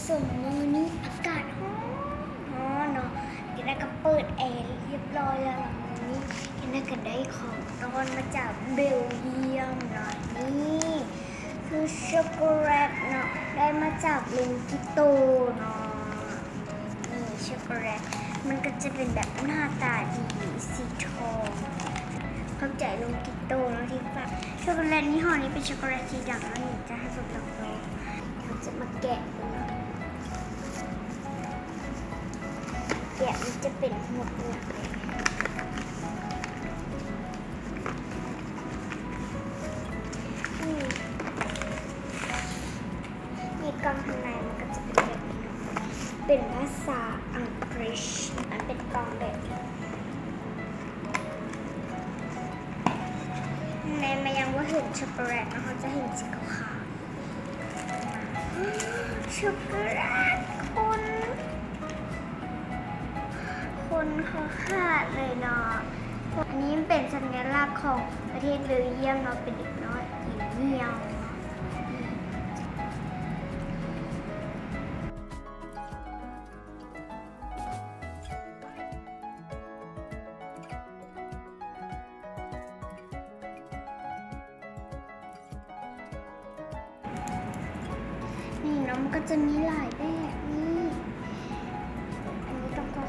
ສ່ວນມື້ນີ້ອາກາດຮ້ອນໆເນາະ, ກິນໄດ້ກໍເປີດແອຮຽບຮ້ອຍແລ້ວເນາະ. ມື້ນີ້ກິນໄດ້ກໍໄດ້ຂອງຕ້ອນມາຈາກເບວຢ້ຽມເນາະ. ນີ້ຄືຊັອກໂກແລັດເນາະ, ໄດ້ມາຈາກລຸງກິໂຕເນາະ. ນີ້ຊັອກໂກແລັດ ມັນກໍຈະເປັນແບບໜ້າຕາດີ ສີທອງ. ຂອບໃຈລຸງກິໂຕເນາະທີ່ຝາກ. ຊັອກໂກແລັດຍີ່ຫໍ້ນີ້ເປັນຊັອກໂກແລັດທີ່ດັງເນາະ. ນີ້ຈະໃຫ້ເບິ່ງດອກໂດ ເຮົາຈະມາແກະເບິ່ງເນາະ. ແກະມັນຈະເປັນຫຸດຫຍັງເດ. ນີ້ ນີ້ກ່ອງຂ້າງໃນມັນກໍຈະເປັນແບບນີ້ເນາະ, ເປັນພາສາອັງກິດ. ມັນເປັນກ່ອງແບບນີ້. ໃນມາຍັງບໍ່ເຫັນຊັອກໂກແລັດເນາະ, ເຮົາຈະເຫັນສີຂາວໆ. ຊັອກໂກແລັດຄົນ ຄົນຂາດເລີຍເນາະ. ອັນນີ້ເປັນສັນຍະລັກຂອງປະເທດເບວຢ້ຽມເນາະ, ເປັນເດັກນ້ອຍກິນໜຽວເນາະ. ນີ້ເນາະ, ມັນກໍຈະມີຫຼາຍແບບນີ້. ອັນນີ້ຕ້ອງຄ່ອຍ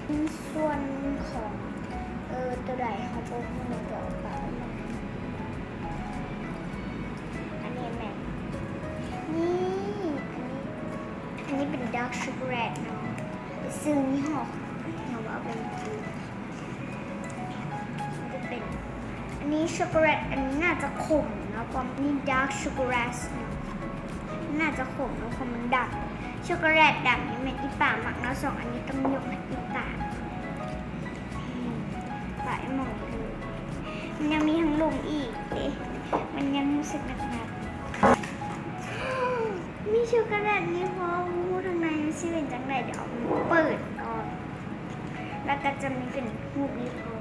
ໆ ມີສ່ວນຂອງ ເອີ ໂຕໃດເຮົາບໍ່ຮູ້ເນາະ, ກໍເອົາປະມານ ອັນນີ້ແມ່ນ ນີ້ ອັນນີ້ ອັນນີ້ເປັນດາກຊັອກໂກແລັດເນາະ, ຊື່ຍີ່ຫໍ້ ເຮົາວ່າເປັນ ຈະເປັນ ອັນນີ້ຊັອກໂກແລັດ ອັນນີ້ໜ້າຈະຂົມເນາະ, ເພາະນີ້ດາກຊັອກໂກແລັດເນາະ, ໜ້າຈະຂົມເນາະ ເພາະມັນດຳ. ຊັອກໂກແລັດດຳນີ້ແມ່ນອີ່ປາມັກເນາະ, ສອງອັນນີ້ຕ້ອງຍົກໃຫ້ອີ່ປາ. ອືມ ປາໄອ້ໝອງເດີ ມັນຍັງມີທາງລຸ່ມອີກເດ້, ມັນຍັງຮູ້ສຶກໜັກໆ. ມີຊັອກໂກແລັດນີ້ພ້ອມ, ບໍ່ຮູ້ທາງໃນມັນຊິເປັນຈັ່ງໃດ, ດຽວເອົາມາເປີດກ່ອນ. ແລ້ວກໍຈະມີເປັນຮູບນີ້ພ້ອມ,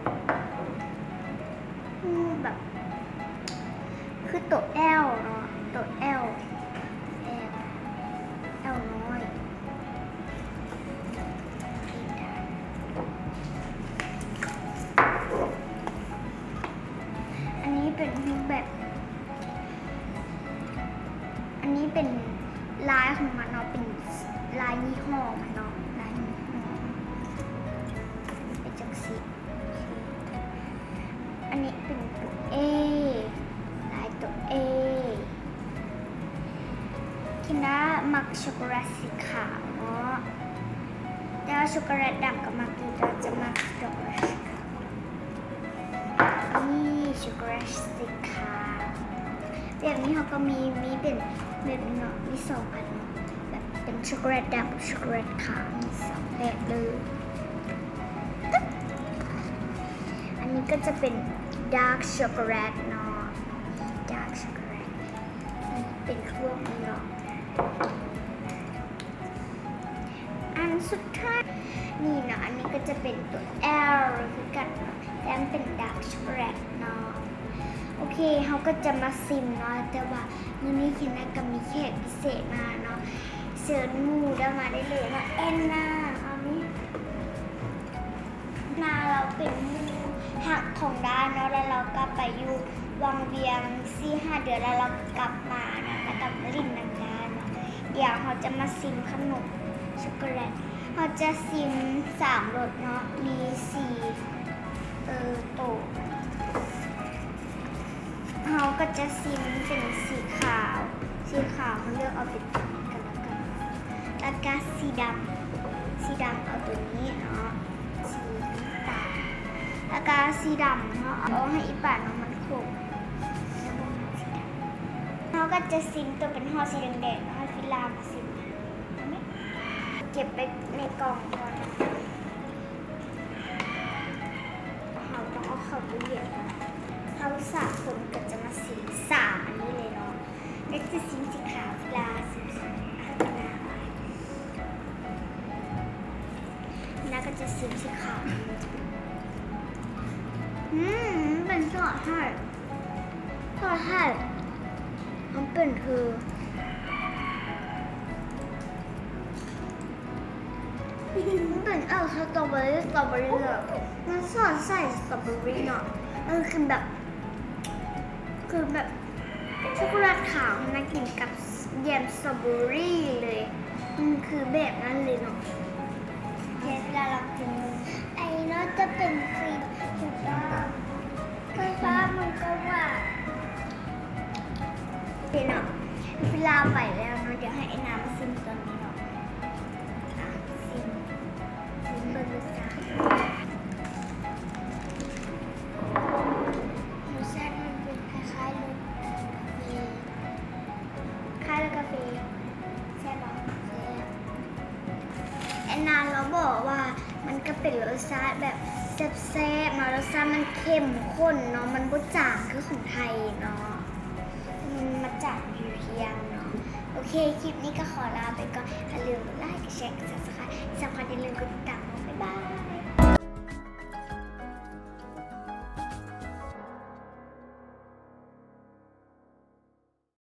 ຮູບແບບຄືໂຕແອວເນາະ, ໂຕແອວ ແອວ ແອວນ້ອຍ. ອັນນີ້ເປັນຮູບແບບ ອັນນີ້ເປັນລາຍຂອງມັນເນາະ, ເປັນລາຍຍີ່ຫໍ້ມັນເນາະ, ລາຍຍີ່ຫໍ້ເປັນຈັ່ງຊີ້. ອັນນີ້ເປັນໂຕເອ, ລາຍໂຕເອ. ຄິນດາມັກຊັອກໂກແລັດສີຂາວເນາະ, ແຕ່ວ່າຊັອກໂກແລັດດຳກໍມັກຢູ່, ແຕ່ວ່າຈະມັກຊັອກໂກແລັດສີຂາວ. ນີ້ຊັອກໂກແລັດສີຂາວ ແບບນີ້ເຮົາກໍມີ, ມີເປັນແບບນີ້ເນາະ, ມີສອງອັນເນາະ, ແບບເປັນຊັອກໂກແລັດດຳກັບຊັອກໂກແລັດຂາວ, ມີສອງແບບເລີຍ. ອັນນີ້ກໍຈະເປັນດາກຊັອກໂກແລັດເນາະ, ດາກຊັອກໂກແລັດ ເປັນພວກນີ້ເນາະ. ອັນສຸດທ້າຍນີ້ເນາະ, ອັນນີ້ກໍຈະເປັນໂຕແອວຄືກັນເນາະ, ແຕ່ມັນເປັນດາກຊັອກໂກແລັດເນາະ. ໂອເຄ ເຮົາກໍຈະມາຊິມເນາະ, ແຕ່ວ່າມື້ນີ້ຄິນນາກໍມີແຂກພິເສດມາເນາະ, ເຊີນໝູ່ດາມາໄດ້ເລີຍເນາະ. ແອນນາ ເອົານີ້ ນາລາວເປັນໝູ່ຮັກຂອງດາເນາະ, ແລ້ວລາວກໍໄປຢູ່ວັງວຽງສີ່ຫ້າເດືອນ, ແລ້ວລາວກໍກັບມາເນາະ, ແລ້ວກໍມາຫຼິ້ນນຳດາເນາະ. ດຽວເຮົາຈະມາຊິມຂະໜົມຊັອກໂກແລັດ, ເຮົາຈະຊິມສາມລົດເນາະ, ມີສີ່ ເອີ ໂຕ. ເຮົາກໍຈະຊິມເປັນສີຂາວ, ສີຂາວເຮົາເລືອກເອົາເປັນຕົວນີ້ກໍແລ້ວກັນ, ແລ້ວກະສີດຳ, ສີດຳເອົາຕົວນີ້ເນາະ, ສີນ້ຳຕານ, ແລ້ວກະສີດຳເນາະ ເອົາໃຫ້ອີ່ປາເນາະ, ມັນຂົມ. ເຮົາກໍຈະຊິມຕົວເປັນຫໍ່ສີແດງໆເນາະ, ໃຫ້ຟີລາມາຊິມ. ເກັບໄວ້ໃນກ່ອງກ່ອນ. ເຮົາຕ້ອງເອົາເຂົ້າຕູ້ເຢັນ. ເຮົາສາມຄົນກໍຈະມາຊິມສາມອັນນີ້ເລີຍເນາະ. ແລ້ວຈະຊິມສີຂາວ, ລາຊິມສີ ອາ ລາ ລາກໍຈະຊິມສີຂາວ. ອືມ ເປັນຊອດໄທ ຊອດໄທ. ມັນເປັນຄື ມັນເປັນ ເອີ ສະຕໍເບີຣີ ສະຕໍເບີຣີເນາະ ມັນຊອດໃສ່ສະຕໍເບີຣີເນາະ ມັນຄືແບບ ຄືແບບ ຊັອກໂກແລັດຂາວ ມັນກິນກັບແຢມສະຕໍເບີຣີເລີຍ ມັນຄືແບບນັ້ນເລີຍເນາະ. ເວລາລອງກິນ ອັນນີ້ເນາະ ຈະເປັນຄຣີມ ຄືວ່າ ຄືວ່າມັນກໍຫວານ ເນາະ. ເວລາໄປແລ້ວເນາະ ດຽວໃຫ້ໄອ້ນາມາຊິມຕົວນີ້ເນາະ. ອາ ຊິມ ຊິມເບິ່ງເດີຈ້າ. ລົດຊາດມັນເປັນຄ້າຍໆລົດກາເຟ ຄ້າຍລົດກາເຟ. ແຊບບໍ່? ແຊບ. ແອນນາລາວບອກວ່າມັນກໍເປັນລົດຊາດແບບແຊບໆເນາະ ລົດຊາດມັນເຂັ້ມຂຸ້ນເນາະ ມັນບໍ່ຈາງຄືຂອງໄທເນາະ ມັນມາຈາກຢູ່ທຽງເນາະ. ໂອເຄ ຄລິບນີ້ກໍຂໍລາໄປກ່ອນ ຢ່າລືມກົດໄລ ກົດແຊ ກົດ Subscribe ທີ່ສຳຄັນຢ່າລືມກົດຕິດຕາມ